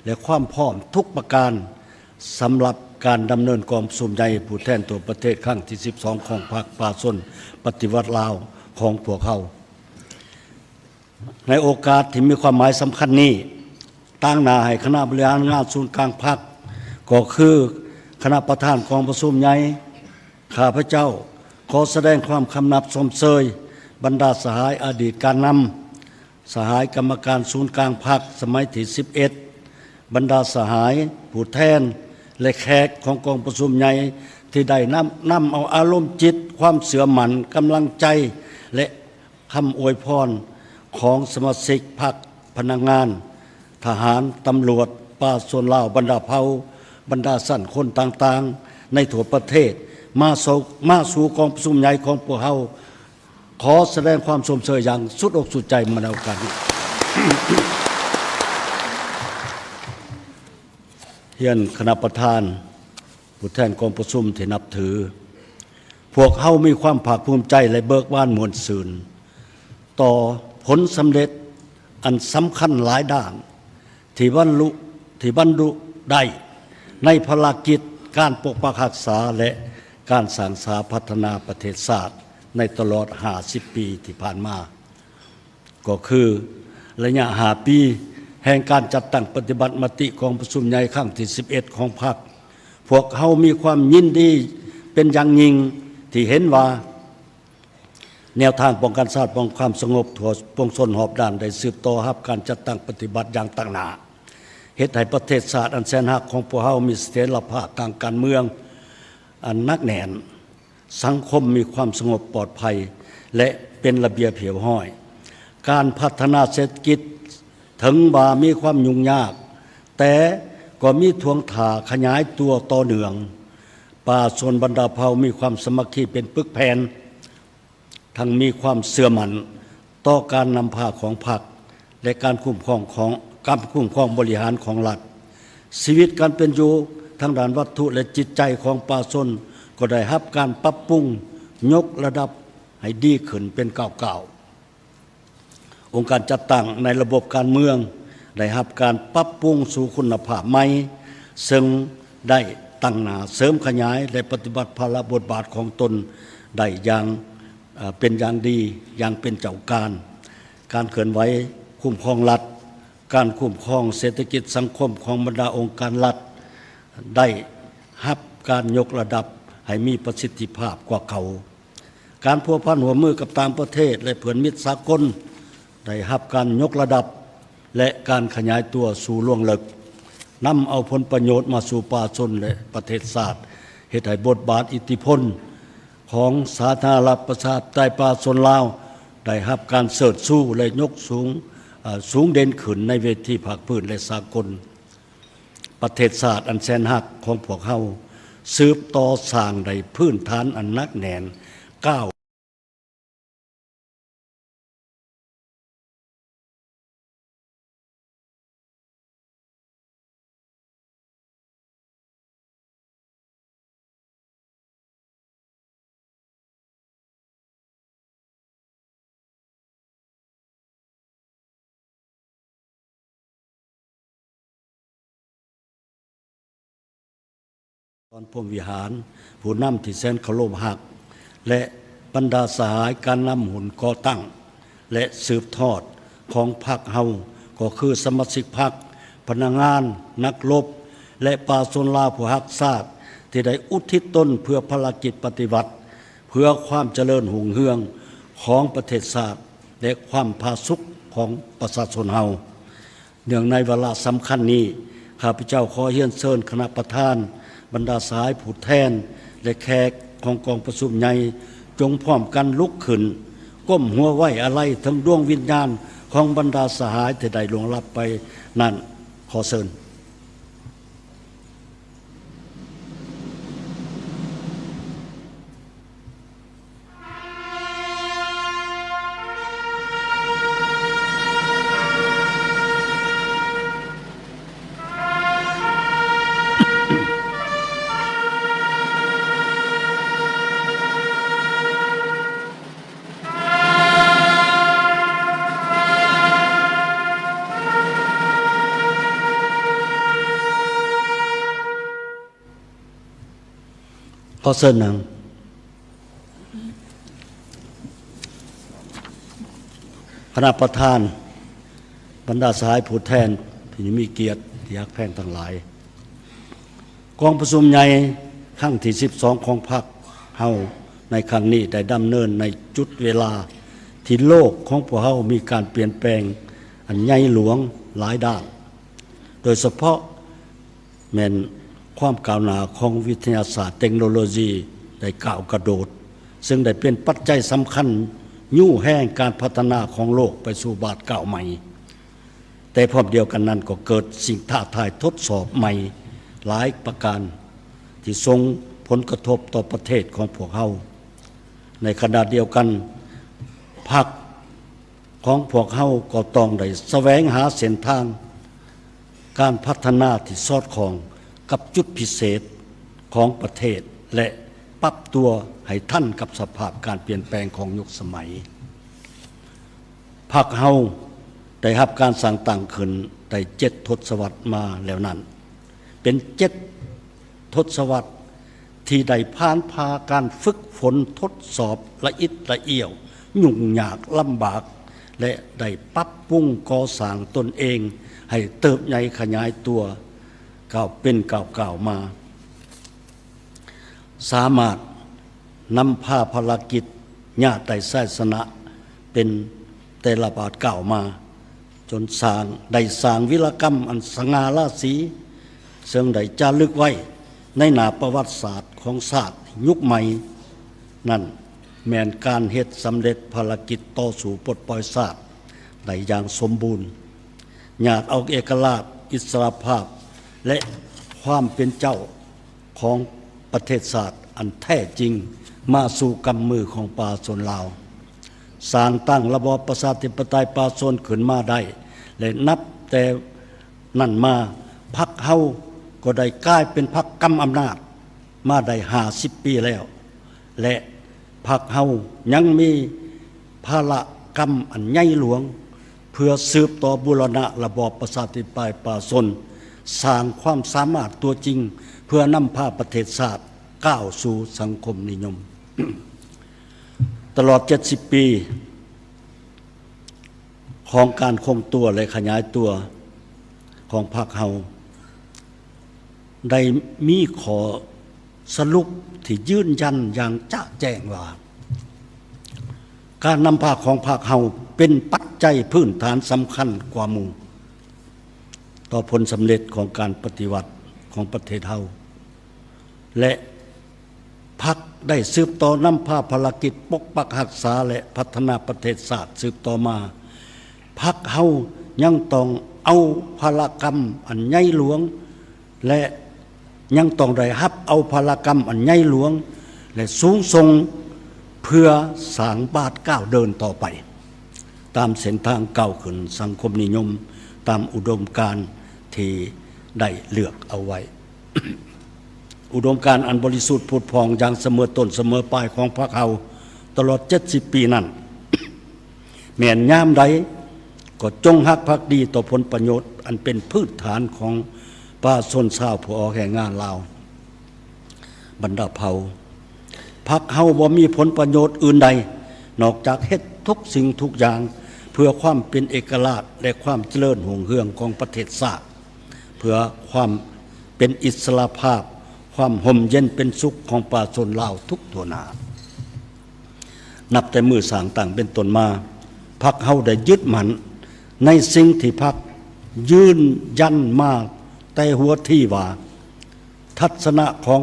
ແລະ ຄວາມພ້ອມທຸກປະການ ສຳລັບການດຳເນີນກອງປະຊຸມໃຫຍ່ຜູ້ແທນທົ່ວປະເທດຄັ້ງທີສິບສອງຂອງພັກປະຊາຊົນປະຕິວັດລາວຂອງພວກເຮົາ. ໃນໂອກາດທີ່ມີຄວາມໝາຍສຳຄັນນີ້, ຕາງໜ້າໃຫ້ຄະນະບໍລິຫານງານສູນກາງພັກ ກໍຄືຄະນະປະທານກອງປະຊຸມໃຫຍ່, ຂ້າພະເຈົ້າຂໍສະແດງຄວາມຄຳນັບຊົມເຊີຍບັນດາສະຫາຍອະດີດການນຳ, ສະຫາຍກຳມະການສູນກາງພັກສະໄໝທີສິບເອັດ, ບັນດາສະຫາຍຜູ້ແທນ ແລະ ແຂກຂອງກອງປະຊຸມໃຫຍ່ ທີ່ໄດ້ນຳ ນຳເອົາອາລົມຈິດ, ຄວາມເຊື່ອໝັ້ນ, ກຳລັງໃຈ ແລະ ຄຳອວຍພອນຂອງສະມາຊິກພັກ, ພະນັກງານ, ທະຫານ, ຕຳຫຼວດ, ປະຊາຊົນລາວບັນດາເຜົ່າ, ບັນດາຊັ້ນຄົນຕ່າງໆໃນທົ່ວປະເທດ ມາສູ່ ມາສູ່ກອງປະຊຸມໃຫຍ່ຂອງພວກເຮົາ. ຂໍສະແດງຄວາມຊົມເຊີຍຢ່າງສຸດອົກສຸດໃຈມາໃນໂອກາດນີ້. ຮຽນຄະນະປະທານ, ຜູ້ແທນກອງປະຊຸມທີ່ນັບຖື, ພວກເຮົາມີຄວາມພາກພູມໃຈ ແລະ ເບີກບານມ່ວນຊື່ນຕໍ່ຜົນສຳເລັດອັນສຳຄັນຫຼາຍດ້ານ ທີ່ບັນລຸ ທີ່ບັນລຸໄດ້ໃນພາລະກິດການປົກປັກຮັກສາ ແລະ ການສ້າງສາພັດທະນາປະເທດຊາດໃນຕະຫຼອດຫ້າສິບປີທີ່ຜ່ານມາ, ກໍຄືໄລຍະຫ້າປີແຫ່ງການຈັດຕັ້ງປະຕິບັດມະຕິກອງປະຊຸມໃຫຍ່ຄັ້ງທີສິບເອັດຂອງພັກ. ພວກເຮົາມີຄວາມຍິນດີເປັນຢ່າງຍິ່ງທີ່ເຫັນວ່າ ແນວທາງປ້ອງກັນຊາດ ປ້ອງກັນຄວາມສະຫງົບທົ່ວປວງຊົນຮອບດ້ານ ໄດ້ສືບຕໍ່ຮັບການຈັດຕັ້ງປະຕິບັດຢ່າງຕັ້ງໜ້າ, ເຮັດໃຫ້ປະເທດຊາດອັນແສນຮັກຂອງພວກເຮົາມີສະເຖຍລະພາບທາງການເມືອງອັນໜັກແໜ້ນ, ສັງຄົມມີຄວາມສະຫງົບປອດໄພ ແລະ ເປັນລະບຽບຮຽບຮ້ອຍ. ການພັດທະນາເສດຖະກິດເຖິງວ່າມີຄວາມຫຍຸ້ງຍາກ, ແຕ່ກໍມີທ່ວງທ່າຂະຫຍາຍຕົວຕໍ່ເນື່ອງ. ປະຊາຊົນບັນດາເຜົ່າມີຄວາມສາມັກຄີເປັນປຶກແຜ່ນ, ທັງມີຄວາມເຊື່ອໝັ້ນຕໍ່ການນຳພາຂອງພັກ ແລະ ການຄຸ້ມຄອງຂອງ ການຄຸ້ມຄອງບໍລິຫານຂອງລັດ. ຊີວິດການເປັນຢູ່ທາງດ້ານວັດຖຸ ແລະ ຈິດໃຈຂອງປະຊາຊົນກໍໄດ້ຮັບການປັບປຸງຍົກລະດັບໃຫ້ດີຂຶ້ນເປັນກ້າວໆ. ອົງການຈັດຕັ້ງໃນລະບົບການເມືອງໄດ້ຮັບການປັບປຸງສູ່ຄຸນນະພາບໃໝ່, ເຊິ່ງໄດ້ຕັ້ງໜ້າເສີມຂະຫຍາຍ ແລະ ປະຕິບັດພາລະບົດບາດຂອງຕົນໄດ້ຢ່າງ ເອີ ເປັນຢ່າງດີ, ຢ່າງເປັນເຈົ້າການ. ການເຄື່ອນໄຫວຄຸ້ມຄອງລັດ, ການຄຸ້ມຄອງເສດຖະກິດສັງຄົມຂອງບັນດາອົງການລັດ ໄດ້ຮັບການຍົກລະດັບໃຫ້ມີປະສິດທິພາບກວ່າເກົ່າ. ການພົວພັນຮ່ວມມືກັບຕ່າງປະເທດ ແລະ ເພື່ອນມິດສາກົນ ໄດ້ຮັບການຍົກລະດັບ ແລະ ການຂະຫຍາຍຕົວສູ່ລວງເລິກ, ນຳເອົາຜົນປະໂຫຍດມາສູ່ປະຊາຊົນ ແລະ ປະເທດຊາດ, ເຮັດໃຫ້ບົດບາດອິດທິພົນຂອງສາທາລະນະລັດ ປະຊາທິປະໄຕ ປະຊາຊົນລາວ ໄດ້ຮັບການເຊີດຊູ ແລະ ຍົກສູງ, ເອີ ສູງເດັ່ນຂຶ້ນໃນເວທີພາກພື້ນ ແລະ ສາກົນ. ປະເທດຊາດອັນແສນຮັກຂອງພວກເຮົາ ສືບຕໍ່ສ້າງໄດ້ພື້ນຖານອັນໜັກແໜ້ນ, ກ້າວ ດອນພົມວິຫານ, ຜູ້ນຳທີ່ແສນເຄົາລົບຮັກ ແລະ ບັນດາສະຫາຍການນຳຮຸ່ນກໍ່ຕັ້ງ ແລະ ສືບທອດຂອງພັກເຮົາ ກໍຄືສະມາຊິກພັກ, ພະນັກງານ, ນັກລົບ ແລະ ປະຊາຊົນລາວຜູ້ຮັກຊາດ ທີ່ໄດ້ອຸທິດຕົນເພື່ອພາລະກິດປະຕິວັດ, ເພື່ອຄວາມຈະເລີນຮຸ່ງເຮືອງຂອງປະເທດຊາດ ແລະ ຄວາມຜາສຸກຂອງປະຊາຊົນເຮົາ. ເນື່ອງໃນວາລະສຳຄັນນີ້, ຂ້າພະເຈົ້າຂໍຮຽນເຊີນຄະນະປະທານ, ບັນດາສະຫາຍຜູ້ແທນ ແລະ ແຂກຂອງກອງປະຊຸມໃຫຍ່ ຈົ່ງພ້ອມກັນລຸກຂຶ້ນ, ກົ້ມຫົວໄວ້ອາໄລເຖິງດວງວິນຍານຂອງບັນດາສະຫາຍທີ່ໄດ້ລ່ວງລັບໄປນັ້ນ. ຂໍເຊີນ. ຂໍເຊີນນາງ ຄະນະປະທານ, ບັນດາສະຫາຍຜູ້ແທນທີ່ມີກຽດທີ່ຮັກແພງທັງຫຼາຍ, ກອງປະຊຸມໃຫຍ່ຄັ້ງທີສິບສອງຂອງພັກເຮົາໃນຄັ້ງນີ້ໄດ້ດຳເນີນໃນຈຸດເວລາທີ່ໂລກຂອງພວກເຮົາມີການປ່ຽນແປງອັນໃຫຍ່ຫຼວງຫຼາຍດ້ານ, ໂດຍສະເພາະ ແມ່ນຄວາມກ້າວໜ້າຂອງວິທະຍາສາດເຕັກໂນໂລຊີໄດ້ກ້າວກະໂດດ, ເຊິ່ງໄດ້ເປັນປັດໄຈສຳຄັນຍູ້ແຮງການພັດທະນາຂອງໂລກໄປສູ່ບາດກ້າວໃໝ່. ແຕ່ພ້ອມດຽວກັນນັ້ນກໍເກີດສິ່ງທ້າທາຍທົດສອບໃໝ່ຫຼາຍປະການ ທີ່ສົ່ງຜົນກະທົບຕໍ່ປະເທດຂອງພວກເຮົາ. ໃນຂະນະດຽວກັນ, ພັກ ຂອງພວກເຮົາກໍຕ້ອງໄດ້ສະແຫວງຫາເສັ້ນທາງການພັດທະນາທີ່ສອດຄ່ອງກັບຈຸດພິເສດຂອງປະເທດ ແລະ ປັບຕົວໃຫ້ທັນກັບສະພາບການປ່ຽນແປງຂອງຍຸກສະໄໝ. ພັກເຮົາໄດ້ຮັບການສ້າງຕັ້ງຂຶ້ນໄດ້ເຈັດທົດສະວັດມາແລ້ວນັ້ນ, ເປັນເຈັດ ທົດສະວັດທີ່ໄດ້ຜ່ານຜ່າການຝຶກຝົນທົດສອບລະອິດລະອ້ຽວ, ຫຍຸ້ງຍາກລຳບາກ ແລະ ໄດ້ປັບປຸງກໍ່ສ້າງຕົນເອງໃຫ້ເຕີບໃຫຍ່ຂະຫຍາຍຕົວ ກ້າວເປັນກ້າວໆມາ, ສາມາດ ນຳພາພາລະກິດຍາດໄດ້ໄຊຊະນະເປັນແຕ່ລະບາດກ້າວມາ, ຈົນສ້າງ ໄດ້ສ້າງວິລະກຳອັນສະຫງ່າລາສີ, ເຊິ່ງໄດ້ຈາລຶກໄວ້ໃນໜ້າປະຫວັດສາດຂອງຊາດຍຸກໃໝ່ນັ້ນ ແມ່ນການເຮັດສຳເລັດພາລະກິດຕໍ່ສູ້ປົດປ່ອຍຊາດໄດ້ຢ່າງສົມບູນ, ຍາດເອົາເອກະລາດ, ອິດສະຫຼະພາບ ແລະ ຄວາມເປັນເຈົ້າ ຂອງປະເທດຊາດອັນແທ້ຈິງມາສູ່ກຳມືຂອງປະຊາຊົນລາວ, ສ້າງຕັ້ງລະບອບປະຊາທິປະໄຕປະຊາຊົນຂຶ້ນມາໄດ້ ແລະ ນັບແຕ່ນັ້ນມາ ພັກເຮົາກໍໄດ້ກາຍເປັນພັກກຳອຳນາດມາໄດ້ຫ້າສິບປີແລ້ວ ແລະ ພັກເຮົາຍັງມີພາລະກຳອັນໃຫຍ່ຫຼວງ ເພື່ອສືບຕໍ່ບູລະນະລະບອບປະຊາທິປະໄຕປະຊາຊົນ, ສ້າງຄວາມສາມາດຕົວຈິງ ເພື່ອນຳພາປະເທດຊາດກ້າວສູ່ສັງຄົມນິຍົມ. ຕະຫຼອດເຈັດສິບປີຂອງການຄົງຕົວ ແລະ ຂະຫຍາຍຕົວຂອງພັກເຮົາ ໄດ້ມີຂໍ້ສະຫຼຸບທີ່ຢືນຢັນຢ່າງຈະແຈ້ງວ່າ ການນຳພາຂອງພັກເຮົາເປັນປັດໄຈພື້ນຖານສຳຄັນກວ່າໝູ່ຕໍ່ຜົນສຳເລັດຂອງການປະຕິວັດຂອງປະເທດເຮົາ ແລະ ພັກໄດ້ສືບຕໍ່ນຳພາພາລະກິດປົກປັກຮັກສາ ແລະ ພັດທະນາປະເທດຊາດສືບຕໍ່ມາ. ພັກເຮົາຍັງຕ້ອງເອົາພາລະກຳອັນໃຫຍ່ຫຼວງ ແລະ ຍັງຕ້ອງໄດ້ຮັບເອົາພາລະກຳອັນໃຫຍ່ຫຼວງ ແລະ ສູງສົ່ງ ເພື່ອສ້າງບາດກ້າວເດີນຕໍ່ໄປ ຕາມເສັ້ນທາງກ້າວຂຶ້ນສັງຄົມນິຍົມ ຕາມອຸດົມການທີ່ໄດ້ເລືອກເອົາໄວ້. ອຸດົມການອັນບໍລິສຸດຜຸດຜ່ອງຢ່າງສະເໝີຕົ້ນສະເໝີປາຍຂອງພັກເຮົາຕະຫຼອດເຈັດສິບປີນັ້ນ ແມ່ນຍາມໃດກໍຈົ່ງຮັກພັກດີຕໍ່ຜົນປະໂຫຍດອັນເປັນພື້ນຖານຂອງປະຊາຊົນຊາວຜູ້ອອກແຮງງານລາວບັນດາເຜົ່າ. ພັກເຮົາບໍ່ມີຜົນປະໂຫຍດອື່ນໃດ ນອກຈາກເຮັດທຸກສິ່ງທຸກຢ່າງເພື່ອຄວາມເປັນເອກະລາດ ແລະ ຄວາມຈະເລີນຮຸ່ງເຮືອງຂອງປະເທດຊາດ, ເພື່ອຄວາມເປັນອິດສະຫຼະພາບ, ຄວາມຮົ່ມເຢັນເປັນສຸກຂອງປະຊາຊົນລາວທຸກທົ່ວໜ້າ. ນັບແຕ່ມື້ສ້າງຕັ້ງເປັນຕົ້ນມາ, ພັກເຮົາໄດ້ຍຶດໝັ້ນໃນສິ່ງທີ່ພັກຢືນຢັນມາແຕ່ຫົວທີວ່າ ທັດສະນະຂອງ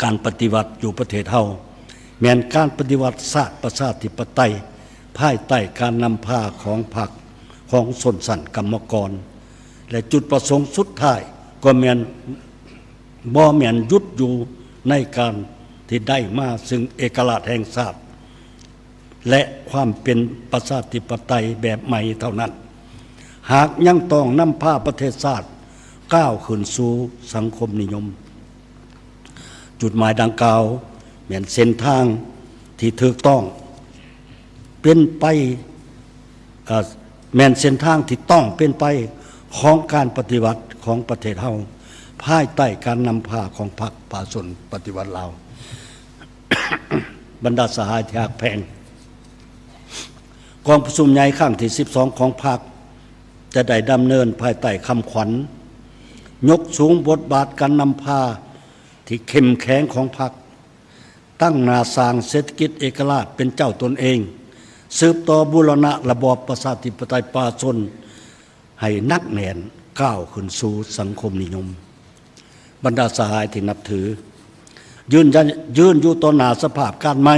ການປະຕິວັດຢູ່ປະເທດເຮົາ ແມ່ນການປະຕິວັດຊາດປະຊາທິປະໄຕ ພາຍໃຕ້ການນຳພາຂອງພັກຂອງຊົນຊັ້ນກຳມະກອນ ແລະ ຈຸດປະສົງສຸດທ້າຍກໍແມ່ນ ບໍ່ແມ່ນຢຸດຢູ່ໃນການທີ່ໄດ້ມາເຊິ່ງເອກະລາດແຫ່ງຊາດ ແລະ ຄວາມເປັນປະຊາທິປະໄຕແບບໃໝ່ເທົ່ານັ້ນ, ຫາກຍັງຕ້ອງນຳພາປະເທດຊາດກ້າວຂຶ້ນສູ່ສັງຄົມນິຍົມ. ຈຸດໝາຍດັ່ງກ່າວແມ່ນເສັ້ນທາງທີ່ຖືກຕ້ອງເປັນໄປ ເອີ່ ແມ່ນເສັ້ນທາງທີ່ຕ້ອງເປັນໄປຂອງການປະຕິວັດຂອງປະເທດເຮົາ ພາຍໃຕ້ການນຳພາຂອງພັກປະຊາຊົນປະຕິວັດລາວ. ບັນດາສະຫາຍທີ່ຮັກແພງ, ກອງປະຊຸມໃຫຍ່ຄັ້ງທີສິບສອງຂອງພັກ ຈະໄດ້ດຳເນີນພາຍໃຕ້ຄຳຂວັນ ຍົກສູງບົດບາດການນຳພາທີ່ເຂັ້ມແຂງຂອງພັກ, ຕັ້ງໜ້າສ້າງເສດຖະກິດເອກະລາດເປັນເຈົ້າຕົນເອງ, ສືບຕໍ່ບູລະນະລະບອບປະຊາທິປະໄຕປະຊາຊົນໃຫ້ໜັກແໜ້ນກ້າວຂຶ້ນສູ່ສັງຄົມນິຍົມ. ບັນດາສະຫາຍທີ່ນັບຖື, ຢືນຢັນ ຢືນຢູ່ຕໍ່ໜ້າສະພາບການໃໝ່,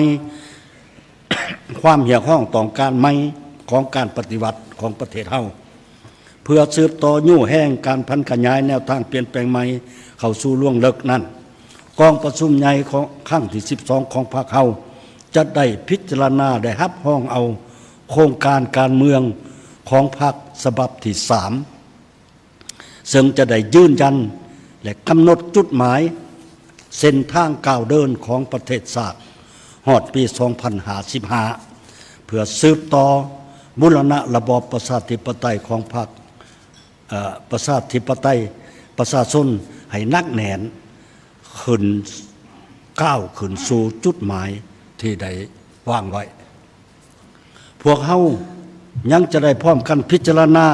ຄວາມຮຽກຮ້ອງຕ້ອງການໃໝ່ຂອງການປະຕິວັດຂອງປະເທດເຮົາ ເພື່ອສືບຕໍ່ຍູ້ແຮງການຜັນຂະຫຍາຍແນວທາງປ່ຽນແປງໃໝ່ເຂົ້າສູ່ລວງເລິກນັ້ນ, ກອງປະຊຸມໃຫຍ່ຂອງຄັ້ງທີສິບສອງຂອງພັກເຮົາ ຈະໄດ້ພິຈາລະນາ ໄດ້ຮັບຮອງເອົາໂຄງການການເມືອງຂອງພັກສະບັບທີສາມ ເຊິ່ງຈະໄດ້ຢືນຢັນ ແລະ ກຳນົດຈຸດໝາຍເສັ້ນທາງກ້າວເດີນຂອງປະເທດຊາດຮອດປີສອງພັນຫ້າສິບຫ້າ ເພື່ອສືບຕໍ່ບູລະນະລະບອບປະຊາທິປະໄຕຂອງພັກ ເອີ່ ປະຊາທິປະໄຕປະຊາຊົນໃຫ້ໜັກແໜ້ນຂຶ້ນ, ກ້າວຂຶ້ນສູ່ຈຸດໝາຍທີ່ໄດ້ວາງໄວ້. ພວກເຮົາຍັງຈະໄດ້ພ້ອມກັນພິຈາລະນາ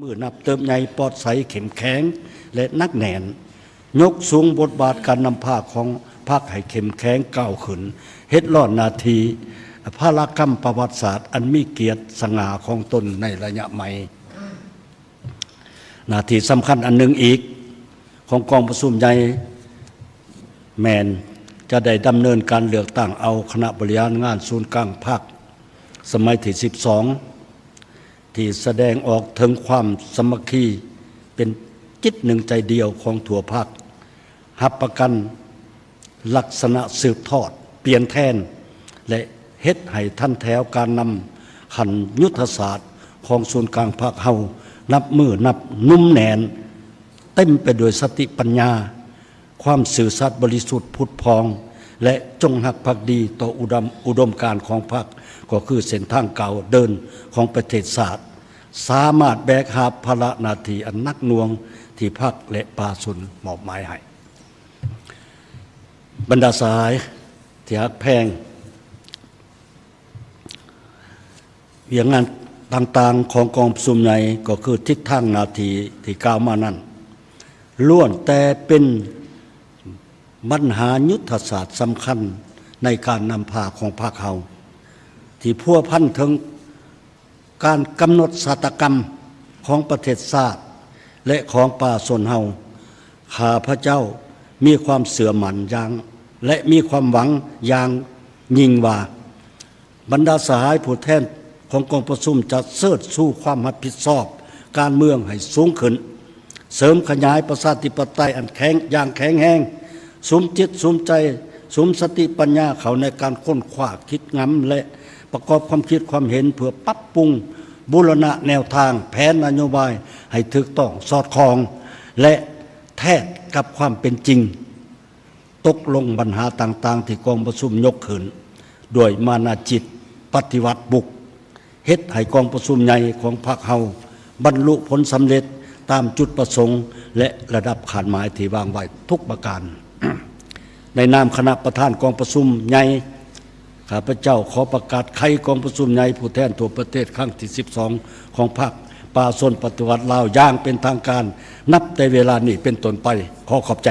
ມືນັບເຕີບໃຫຍ່ປອດໃສເຂັ້ມແຂງ ແລະ ໜັກແໜ້ນ, ຍົກສູງບົດບາດການນຳພາຂອງພັກໃຫ້ເຂັ້ມແຂງກ້າວຂຶ້ນ, ເຮັດລ້ອນໜ້າທີ່ພາລະກຳປະຫວັດສາດອັນມີກຽດສະຫງ່າຂອງຕົນໃນໄລຍະໃໝ່. ໜ້າທີ່ສຳຄັນອັນໜຶ່ງອີກຂອງກອງປະຊຸມໃຫຍ່ ແມ່ນຈະໄດ້ດຳເນີນການເລືອກຕັ້ງເອົາຄະນະບໍລິຫານງານສູນກາງພັກສະໄໝທີສິບສອງ ທີ່ສະແດງອອກເຖິງຄວາມສາມັກຄີເປັນຈິດໜຶ່ງໃຈດຽວຂອງທົ່ວພັກ, ຮັບປະກັນລັກສະນະສືບທອດ, ປ່ຽນແທນ ແລະ ເຮັດໃຫ້ທັນແຖວການນຳຂັ້ນຍຸດທະສາດຂອງສູນກາງພັກເຮົາ ນັບມື້ນັບໜຸ່ມແໜ້ນ, ເຕັມໄປດ້ວຍສະຕິປັນຍາ, ຄວາມຊື່ສັດບໍລິສຸດຜຸດຜ່ອງ ແລະ ຈົງຮັກພັກດີຕໍ່ອຸດຳ ອຸດົມການຂອງພັກ, ກໍຄືເສັ້ນທາງກ້າວເດີນຂອງປະເທດຊາດ ສາມາດແບກຫາບພາລະໜ້າທີ່ອັນໜັກໜ່ວງທີ່ພັກ ແລະ ປະຊາຊົນມອບໝາຍໃຫ້. ບັນດາສະຫາຍທີ່ຮັກແພງ, ວຽກງານຕ່າງໆຂອງກອງປະຊຸມໃຫຍ່ ກໍຄືທິດທາງໜ້າທີ່ທີ່ກ່າວມານັ້ນ ລ້ວນແຕ່ເປັນບັນຫາຍຸດທະສາດສຳຄັນໃນການນຳພາຂອງພັກເຮົາ ທີ່ພົວພັນເຖິງ ການກຳນົດຊະຕາກຳຂອງປະເທດຊາດ ແລະ ຂອງປະຊາຊົນເຮົາ, ຂ້າພະເຈົ້າມີຄວາມເຊື່ອໝັ້ນຢ່າງ ແລະ ມີຄວາມຫວັງຢ່າງຍິ່ງວ່າ ບັນດາສະຫາຍຜູ້ແທນຂອງກອງປະຊຸມຈະເຊີດຊູຄວາມຮັບຜິດຊອບການເມືອງໃຫ້ສູງຂຶ້ນ, ເສີມຂະຫຍາຍປະຊາທິປະໄຕອັນແຂງ ຢ່າງແຂງແຮງ, ສຸມຈິດສຸມໃຈ, ສຸມສະຕິປັນຍາເຂົ້າໃນການຄົ້ນຄວ້າຄິດງຳ ແລະ ປະກອບຄວາມຄິດຄວາມເຫັນເພື່ອປັບປຸງບູລະນະແນວທາງແຜນນະໂຍບາຍໃຫ້ຖືກຕ້ອງສອດຄ່ອງ ແລະ ແທດກັບຄວາມເປັນຈິງ, ຕົກລົງບັນຫາຕ່າງໆທີ່ກອງປະຊຸມຍົກຂຶ້ນ ດ້ວຍມານະຈິດປະຕິວັດບຸກ ເຮັດໃຫ້ກອງປະຊຸມໃຫຍ່ຂອງພັກເຮົາບັນລຸຜົນສຳເລັດຕາມຈຸດປະສົງ ແລະ ລະດັບຄາດໝາຍທີ່ວາງໄວ້ທຸກປະການ. ໃນນາມຄະນະປະທານກອງປະຊຸມໃຫຍ່, ຂ້າພະເຈົ້າຂໍປະກາດໄຂກອງປະຊຸມໃຫຍ່ຜູ້ແທນທົ່ວປະເທດຄັ້ງທີສິບສອງ ຂອງພັກປະຊາຊົນປະຕິວັດລາວຢ່າງເປັນທາງການ ນັບແຕ່ເວລານີ້ເປັນຕົ້ນໄປ. ຂໍຂອບໃຈ.